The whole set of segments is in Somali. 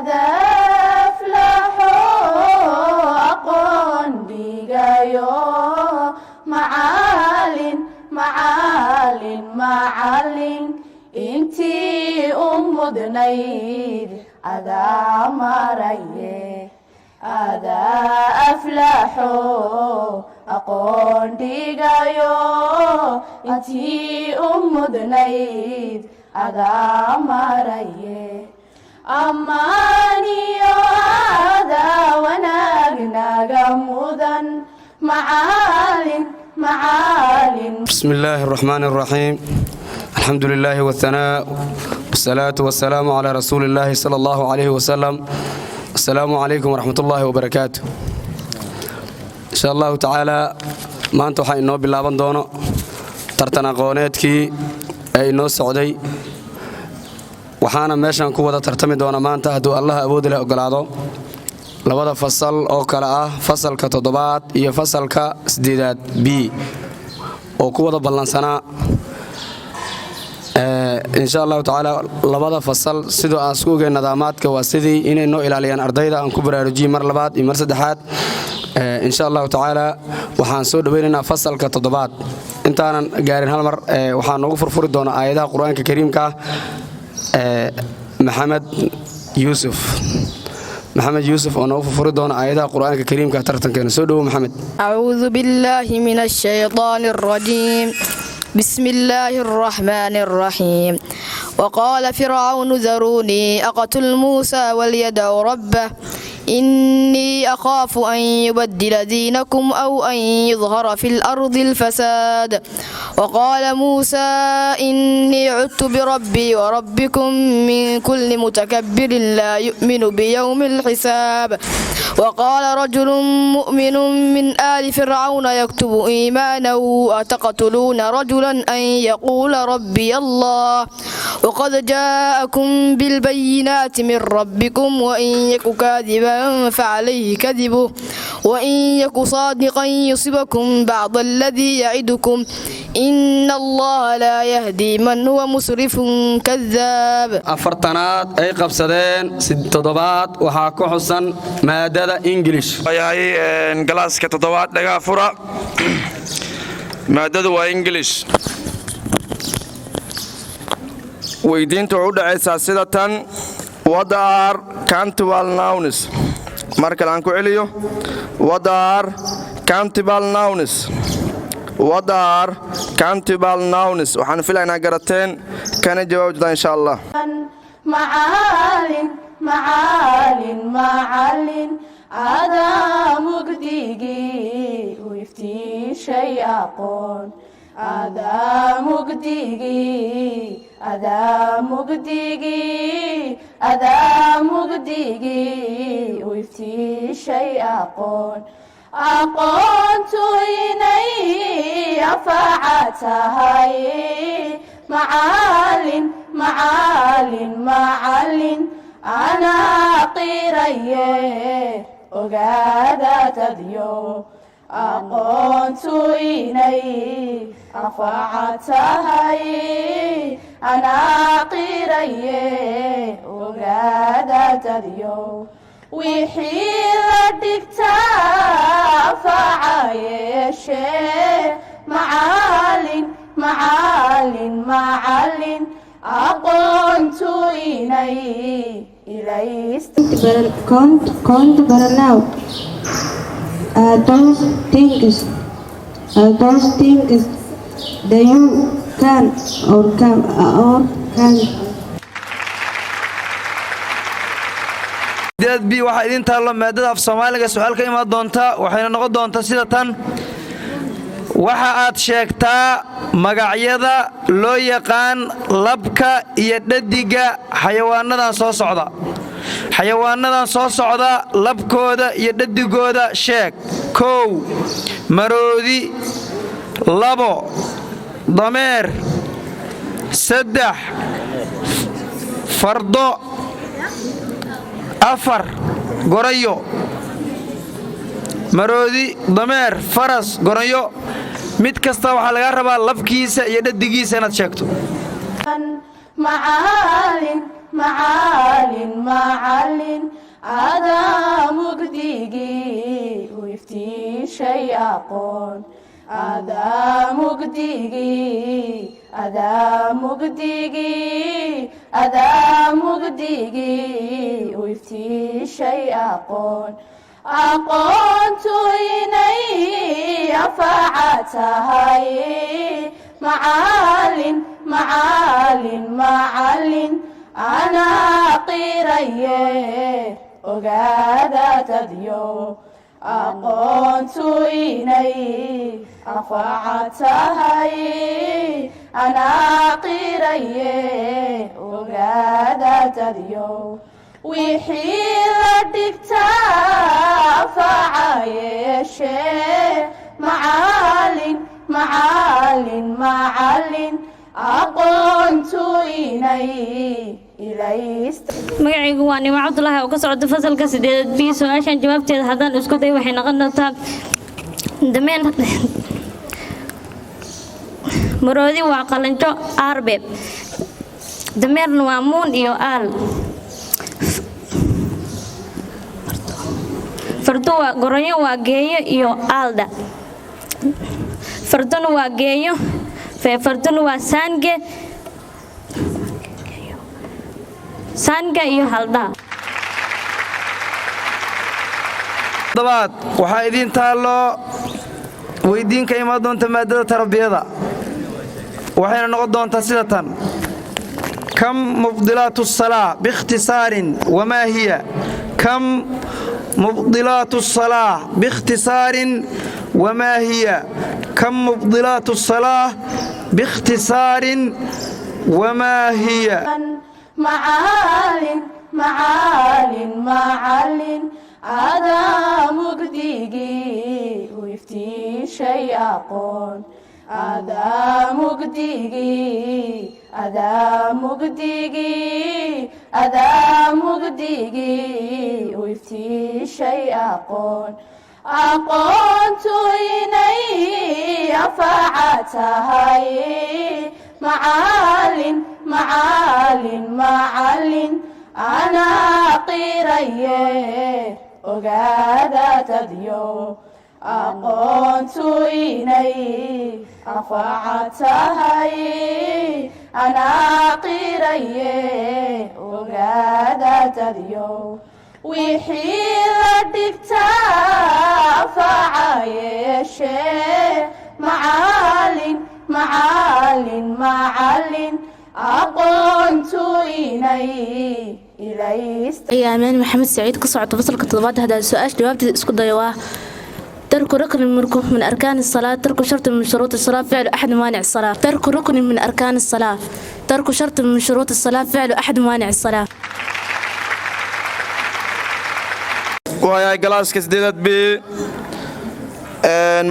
Adaa aflaxo, aqoon dhigayo, macalin, macalin, macalin, intii u mudnayd adaa maraye. Adaa aflaxo, aqoon dhigayo, intii u mudnayd adaa maraye. Ammaaniyo adaa wanaag naga mudan, macalin, macalin. بسم الله الرحمن الرحيم، الحمد لله والثناء والصلاة والسلام على رسول الله صلى الله عليه وسلم. السلام عليكم ورحمة الله وبركاته. إن شاء الله تعالى maanta waxaa inoo bilaaban doono tartan aqooneedkii ee inoo socday, waxaana meeshan ku wada tartami doona maanta, hadduu Allah awoodi leh ogolaado, labada fasal oo kale ah fasalka toddobaad iyo fasalka sideedaad B oo ku wada ballansanaa. Insha Allahu tacaala labada fasal sidoo aan isku ogeyn nidaamaadka waa sidii inay noo ilaaliyaan ardayda aan ku baraarujiyey mar labaad iyo mar saddexaad. Insha Allahu tacaala waxaan soo dhoweynaynaa fasalka toddobaad. Intaanan gaarin, hal mar waxaa noogu furfuri doona aayadaha Qur-aanka Kariimka ah Maxamed Yuusuf, Maxamed Yuusuf oo noogu furfuri doona aayadaha Qur-aanka Kariimka tartankeena. Soo dhowo, Maxamed. أعوذ بالله من الشيطان الرجيم. بسم الله الرحمن الرحيم. وقال فرعون ذروني أقتل موسى وليدع ربه إني أخاف أن يبدل دينكم أو أن يظهر في الأرض الفساد. وقال موسى إني عدت بربي وربكم من كل متكبر لا يؤمن بيوم الحساب. وقال رجل مؤمن من آل فرعون يكتم إيمانه أتقتلون رجلا أن يقول ربي الله وقد جاءكم بالبينات من ربكم؟ وإن يك كاذبا فعليه كذبه وإن يك صادقا يصبكم بعض الذي يعدكم. إن الله لا يهدي من هو مسرف كذاب. Afartanaad ay qabsadeen toddobaad waxaa ku xusan maadada English. Yahay galaaska toddobaad, dhagaa fura. Maadadu waa English. Weydiinta waxay u dhacaysaa sida tan: What are countable nouns? Mar kale aan ku celiyo: What are countable nouns? What are countable nouns? Waxaan filaynaa garateen, kana jawaab jirtaa, insha Allah. Macalin, macalin, macalin, adaa mugdigii u iftiishay aqoon. Adaa mugdigii, adaa mugdigii, adaa mugdigii u iftiishay aqoon. Aqoontu inay anfaca tahay, macalin, macalin, macalin, anaa qiraye, ogaada dadyo. Aqoontu inay anfaca tahay, anaa qiraye, ogaada dadyo. Wixii la dhigtaa anfaca yeeshee, macalin, macalin, macalin, aqoontu inay ilaysta. Countable noun are those things that you can or can or can. Sideed B, waxaa idiin taallo maadada af Soomaaliga. Su-aal ka imaan doonta waxayna noqon doontaa sida tan: Waxa aad sheegtaa magacyada loo yaqaan labka iyo dhadiga xayawaanadan soo socda. Xayawaanadan soo socda labkooda iyo dhadigooda sheeg. 1, maroodi. 2, dameer. 3, fardo. 4, gorayo. Maroodi, dameer, faras, gorayo. Mid kasta waxaa lagaa rabaa labkiisa iyo dhadigiisa inaad sheegto. Macalin, macalin, macalin. Adaa mugdigii u iftiishay aqoon, adaa mugdigii, adaa mugdigii, adaa mugdigii u iftiishay aqoon. Aqoontu inay anfaca tahay, macalin, macalin, macalin, anaa qiraye, ogaada dadyo. Aqoontu inay anfaca tahay, anaa qiraye, ogaada dadyo. Wixii la dhigtaa anfaca yeeshee, macalin, macalin, macalin, aqoontu inay ilaysta. Magacaygu waa Nimo Cabdulaahi oo ka socda fasalka sideedad B. Su-aashan jawaabteeda haddaan isku day, waxay noqon doontaa dameen maroodi waa qalanjo aarbe, dameerna waa muun iyo aal, fardu waa goronyo, waa geeyo iyo aalda, farduna waa geeyo, farduna waa saange, saanga iyo haldhaa. Todobaad waxaa idiin taallo weydiin ka imaan doonta maadada tarbiyada, waxayna noqon doontaa sida tan: Kam mubdilaatu asalaa biikhtisaarin wamaa hiya? Kam mubdilaatu asalaa biikhtisaarin wamaa hiya? Kam mubdilaatu asalaa biikhtisaarin wamaa hiya? Macalin, macalin, macalin, adaa mugdigii u iftiishay aqoon, adaa mugdigii, adaa mugdigii, adaa mugdigii u iftiishay aqoon. Aqoontu inay anfaca tahay, macalin, macalin, macalin, anaa qiraye, ogaada dadyo. Aqoontu inay anfaca tahay, anaa qiraye, ogaada dadyo. Wixii la dhigtaa anfaca yeeshee, macalin, macalin, macalin, aqoontu inay ilaysta. Aameen Maxamed Saciid, ka socota fasalka toddobaad. Haddaan su-aasha jawaabteeda isku dayo, waa ترك ركن من أركان الصلاة، ترك شرط من شروط الصلاة، فعل أحد موانع الصلاة. ترك ركن من أركان الصلاة، ترك شرط من شروط الصلاة، فعل أحد موانع الصلاة. Waayahay, galaaska sideedaad B,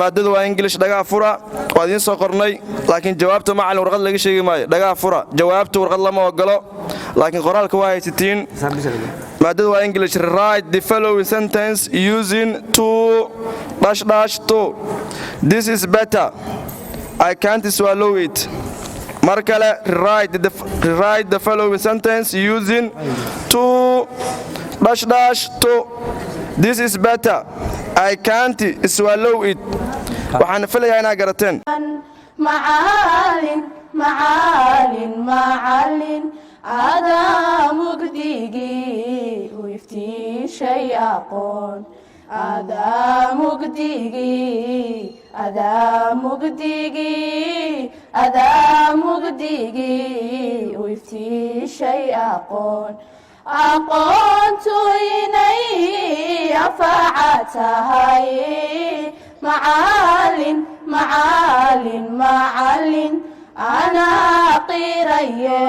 maadadu waa English. Dhagaha fura, waa idiin soo qornay, laakiin jawaabta macalin warqad laga sheegi maayo. Dhagaha fura, jawaabta warqad lama ogolo, laakiin qoraalka waa haysatiin. Maadadu waa English. Write the following sentence using two dash dash two. This is bitter, I can't swallow it. Mar kale, rewrite the following sentence using two dash dash two. This is bitter, I can't swallow it. Waxaan filayaa inaad garateen. Macalin, macalin, macalin, adaa mugdigii u iftiishay aqoon, adaa mugdigii, adaa mugdigii, adaa mugdigii u iftiishay aqoon. Aqoontu inay anfaca tahay, macalin, macalin, macalin, anaa qiraye,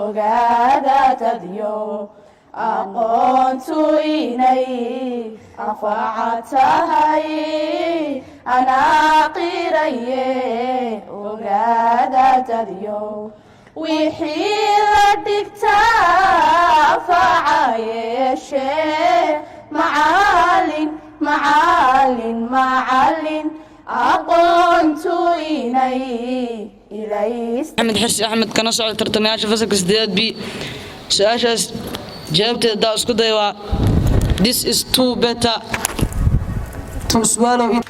ogaada dadyo. Aqoontu inay anfaca tahay, anaa qiraye, ogaada dadyo. Wixii la dhigtaa anfaca yeeshee, macalin, macalin, macalin, aqoontu inay ilays. Axmed Xirsi Axmed, kana socda tartamayaasha fasalka sideedaad B. Su-aashaas Jawaabteeda hadaa isku day waa this is too better to swallow it.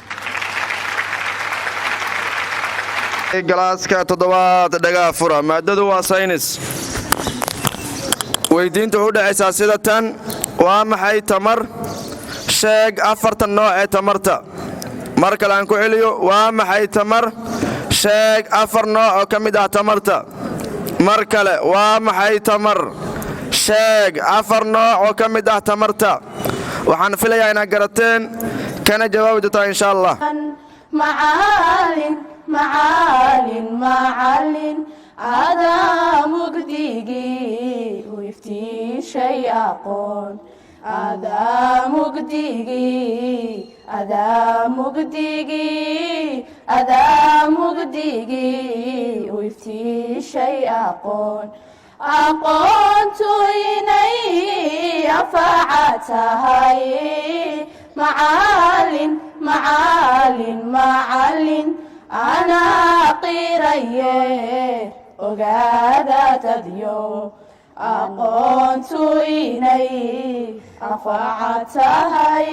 Galaaska toddobaad, dhagaa fura. Maadadu waa saynis. Weydiintu wuxu u dhacaysaa sida tan: waa maxay tamar? Sheeg afartan nooc ee tamarta. Mar kale aan ku celiyo: waa maxay tamar? Sheeg afar nooc oo ka mid ah tamarta. Mar kale: waa maxay tamar? Sheeg afar nooc oo ka mid ah tamarta. Waxaan filayaa inaad garateen kana jawaabi doontaa, insha Allah. Macalin, macalin, macalin, adaa mugdigii u iftiishay aqoon, adaa mugdigii, adaa mugdigii, adaa mugdigii u iftiishay aqoon, aqoontu inay anfaca tahay. Macalin, macalin, macalin, anaa qiraye, ogaada dadyo, aqoontu inay anfaca tahay,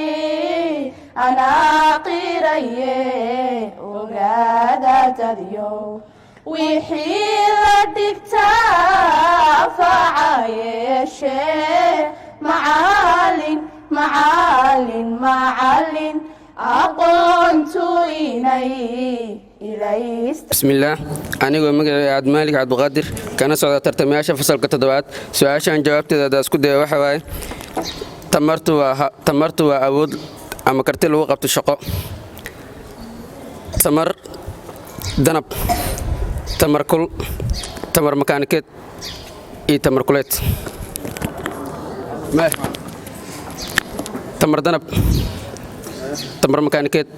anaa qiraye, ogaada dadyo, wixii la dhigtaa anfaca yeeshee. Macalin, macalin, macalin, aqoontu inay ilays. Bismillaah. Anigoo magacay Cabdimaalig Cabdiqaadir, kana socda tartamayaasha fasalka toddobaad, su-aashan jawaabteeda haddaa isku daya waxa waaye: tamartu waa awood ama karti lagu qabto shaqo. Tamar danab, tamar kul, tamar makaanikeed iyo tamar kuleed. Tamar danab, tamar makaanikeed,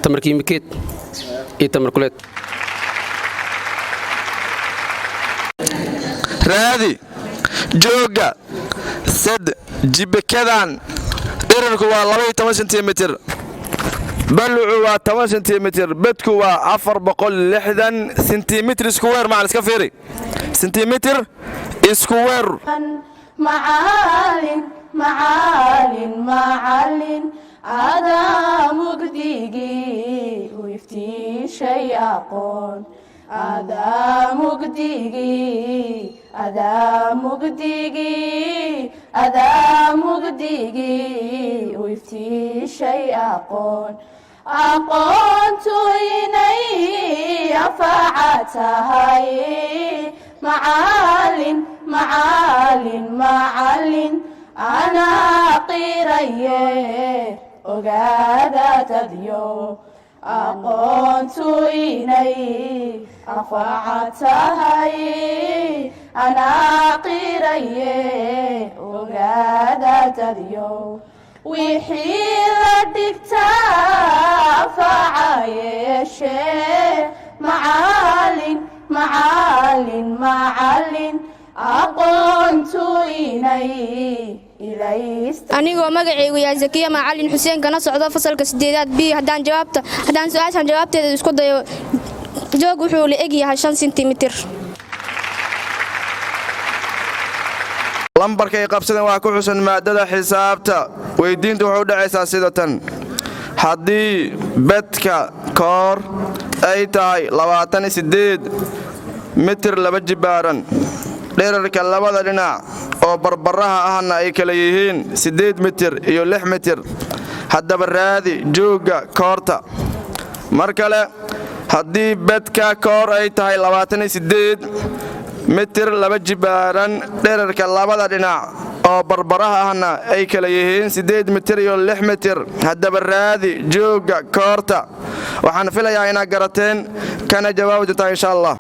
tamar kiimikeed iyo tamar kuleed. Raadi joogga sad jibikadan. Dherarku waa 12 sentimitir, balucu waa 10 sentimitir, bedku waa 460 sentimitir square. Macal iska fiiri, sentimitir square. Macalin, macalin, macalin, adaa mugdigii u iftiishay aqoon, adaa mugdigii, adaa mugdigii, adaa mugdigii u iftiishay aqoon, aqoontu inay anfaca tahay. Macalin, macalin, macalin, anaa qiraye, ogaada dadyo, aqoontu inay anfaca tahay, anaa qiraye, ogaada dadyo, wixii la dhigtaa anfaca yeeshee. Macalin, macalin, macalin, aqoontu inay Anigoo magacaygu yahay Zakiya Macalin Xuseen, kana socdo fasalka sideedaad B, haddaan jawaabta haddaan su-aashan jawaabteeda isku dayo, joog wuxuu la eg yahay 5 sentimitir. Lambarka ay qabsadeen waa ku xusan maadada xisaabta. Weydiintu waxay u dhacaysaa sida tan: haddii bedka koor ay tahay 28 mitir laba jibaaran, dherarka labada dhinac oo barbaraha ahna ay kala yihiin 8 mitir iyo 6 mitir, haddaba raadi joogga koorta. Mar kale: haddii bedka koor ay tahay 28 mitir laba jibaaran, dherarka labada dhinac oo barbaraha ahna ay kala yihiin 8 mitir iyo 6 mitir, haddaba raadi joogga koorta. Waxaan filayaa inaad garateen kana jawaabi doontaa, insha Allah.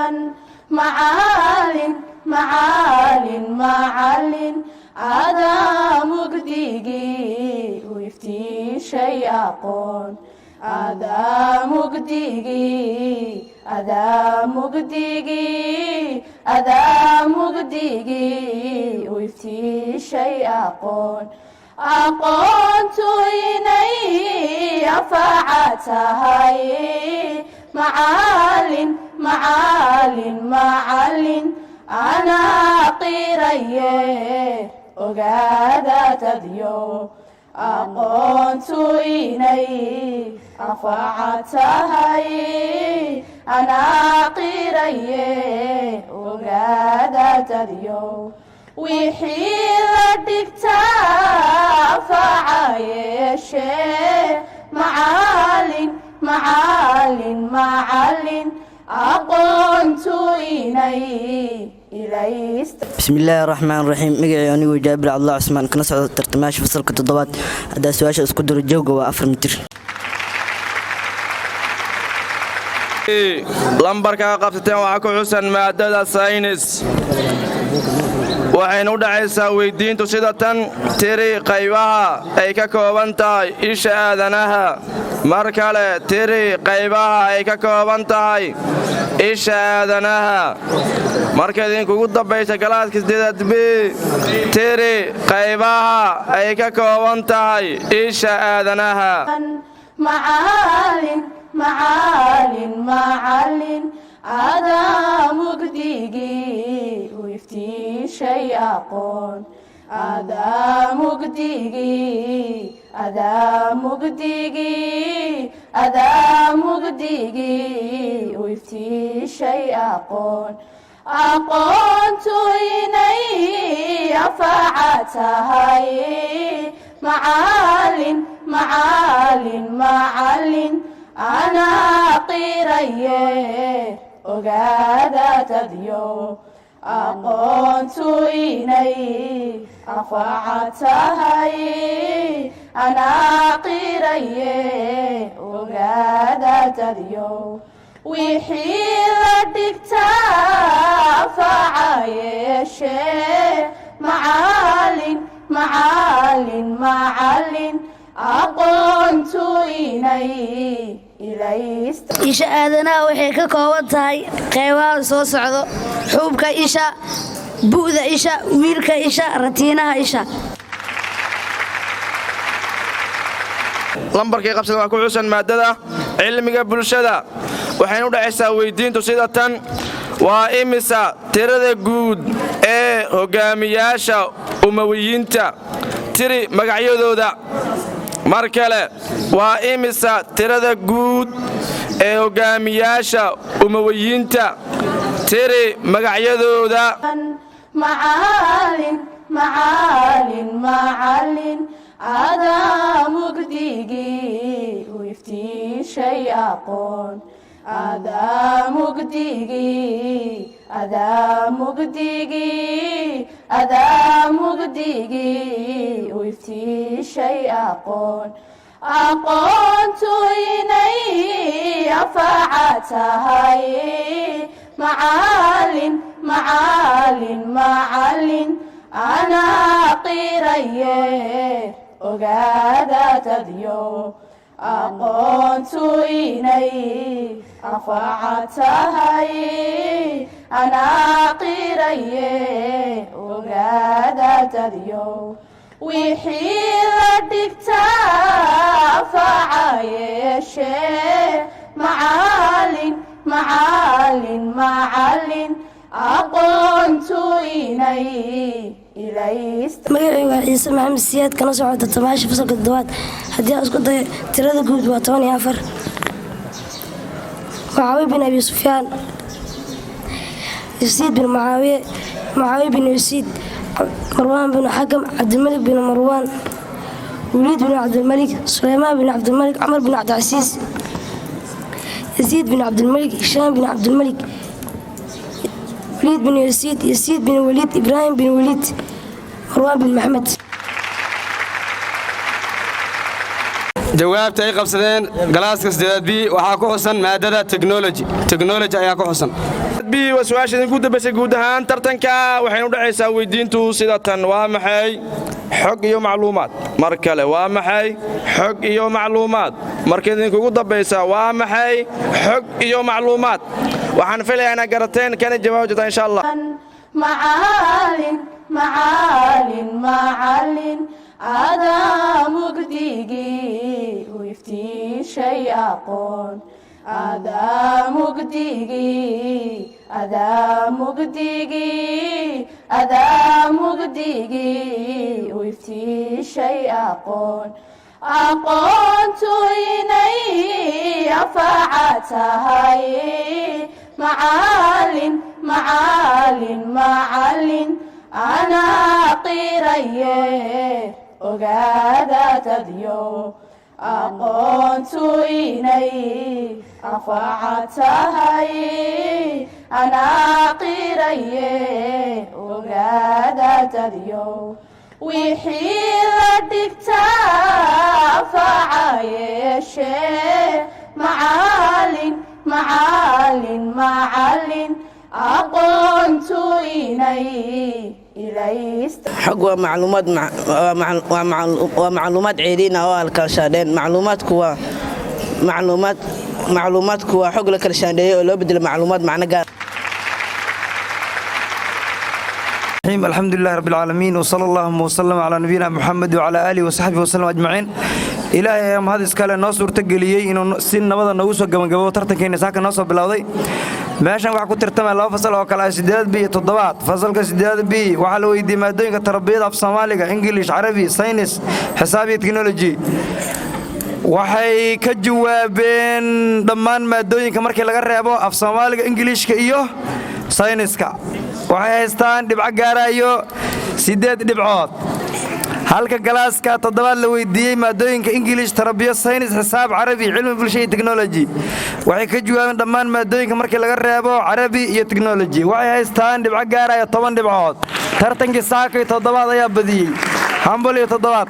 Macalin, macalin, macalin, adaa mugdigii u iftiishay aqoon, adaa mugdigii, adaa mugdigii, adaa mugdigii u iftiishay aqoon, aqoontu inay anfaca tahay. Macalin, macalin, macalin, anaa qiraye. Ogaada dadyo, aqoontu inay anfaca tahay anaa qiraye. Ogaada dadyo, wixii la dhigtaa anfaca yeeshee. Macalin, macalin, macalin, aqoontu inay ilaysta. Bismillaahi raxmaan raxiim. Magacii anigu Jaabir Cabdullah Cusmaan, kana socda tartamayaasha fasalka toddobaad. Haddaa su-aasha isku diro, jooga waa 4 mitir. Lambarka qabsateen waxaa ku xusan maadada saynis, waxayna u dhacaysaa weyddiintu sida tan: tiri qaybaha ay ka kooban tahay isha aadanaha. Mar kale, tiri qaybaha ay ka kooban tahay isha aadanaha. Marka idinkugu dambaysa, galaaska sideedaad B, tiri qaybaha ay ka kooban tahay isha aadanaha. Macalin, macalin, macalin, adaa mugdigii u iftiishay aqoon. Adaa mugdigii, adaa mugdigii, adaa mugdigii u iftiishay aqoon. Aqoontu inay anfaca tahay macalin, macalin, macalin, anaa qiraye. Ogaada dadyo, aqoontu inay anfaca tahay anaa qiraye. Ogaada dadyo, wixii la dhigtaa anfaca yeeshee. Macalin, macalin, macalin, aqoontu inay ilaysta. Isha aadanaha waxay ka kooban tahay qeybaha soo socdo: xuubka isha, bu'da isha, wiilka isha, ratiinaha isha. Lambarkii qabsada waa ku xusan maadada cilmiga bulshada, waxayna u dhacaysaa weyddiintu sida tan: waa imisa tirada guud ee hoggaamiyaasha Umawiyiinta? Tiri magacyadooda. Mar kale, waa imisa tirada guud ee hoggaamiyaasha Umawiyiinta? Tiri magacyadooda. Macalin, macalin, macalin, adaa mugdigii u iftiishay aqoon. Adaa mugdigii, adaa mugdigii, adaa mugdigii u iftiishay aqoon. Aqoontu inay anfaca tahay macalin, macalin, macalin, anaa qiraye. Ogaada dadyo, aqoontu inay anfaca tahay anaa qiraye. Ogaada dadyo, wixii la dhigtaa anfaca yeeshee. Macalin, macalin, macalin, aqoontu inay ilaysta. Magacaygu waa Ciise Maxamed Siyaad, kana socota tartamayaasha fasalka toddobaad. Haddii aan isku dayo, tirada guud waa 14: Mucaawiya bin Abi Sufyaan, Yasiid bin Mucaawiye, Mucaawiya bin Yasiid, Marwaan bin Xakam, Cabdilmalik bin Marwaan, Waliid bin Cabdilmalik, Suleymaan bin Cabdilmalik, Cumar bin Cabdicasiis, Yasiid bin Cabdilmalik, Hishaam bin Cabdilmalik, Waliid bin Yasiid, Yasiid bin Waliid, Ibraahim bin Waliid, Marwaan bin Maxmed. Jawaabta ay qabsadeen galaaska sideedaad B waxaa ku xusan maadada technology. Technology ayaa ku xusan. B waa su-aasha idinku dambaysay guud ahaan tartanka, waxaynu u dhacaysaa weydiintu sida tan: waa maxay xog iyo macluumaad? Mar kale, waa maxay xog iyo macluumaad? Marka idinkugu dambaysa, waa maxay xog iyo macluumaad? Waxaan filayaa inaad garateen kana jawaab jirtaa, insha Allah. Macalin, macalin, macalin, adaa mugdigii u iftiishay aqoon. Adaa mugdigii, adaa mugdigii, Adaa mugdigii u iftiishay aqoon, aqoontu inay anfaca tahay. Macalin, macalin, macalin, anaa qiraye, ogaada dadyo, aqoontu inay anfaca tahay. Anaa qiraye, ogaada dadyo, wixii la dhigtaa anfaca yeeshee. Macalin, macalin, macalin, aqoontu inay ilaysta. Xog waa macluumaad, waa macluumaad ceeriin ah oo aan kala shaandheyn. Macluumaadku waa macluumaad, macluumaadku waa xog la kala shaandheeyey oo loo bedelo macluumaad macno gaar. الحمد لله رب العالمين، وصلى اللهم وسلم على نبينا محمد وعلى آله وصحبه وسلم أجمعين. Ilaahay ayaa mahad iskale noo suurtageliyey inuu si nabada noogu soo gabangabo tartankeena saaka noo soo bilowday. Meeshan waxaa ku tartamaya laba fasal oo kale ah, sideedad B iyo toddobaad. Fasalka sideedad B waxaa la weydiiyey maadooyinka tarbiyada, af Soomaaliga, English, Carabi, saynis, xisaab iyo technology. Waxay ka jawaabeen dhammaan maadooyinka markii laga reebo af Soomaaliga, Ingiliishka iyo sayniska. Waxay haystaan dhibco gaarayo 8 dhibcood, halka galaaska toddobaad la weydiiyey maadooyinka Ingilish, tarabiyo, saynis, xisaab, Carabi, cilmi bulsho iyo technology. Waxay ka jawaabeen dhammaan maadooyinka markii laga reebo Carabi iyo technology. Waxay haystaan dhibco gaaraya 10 dhibcood. Tartankii saakay toddobaad ayaa badiyey. Hambal iyo toddobaad.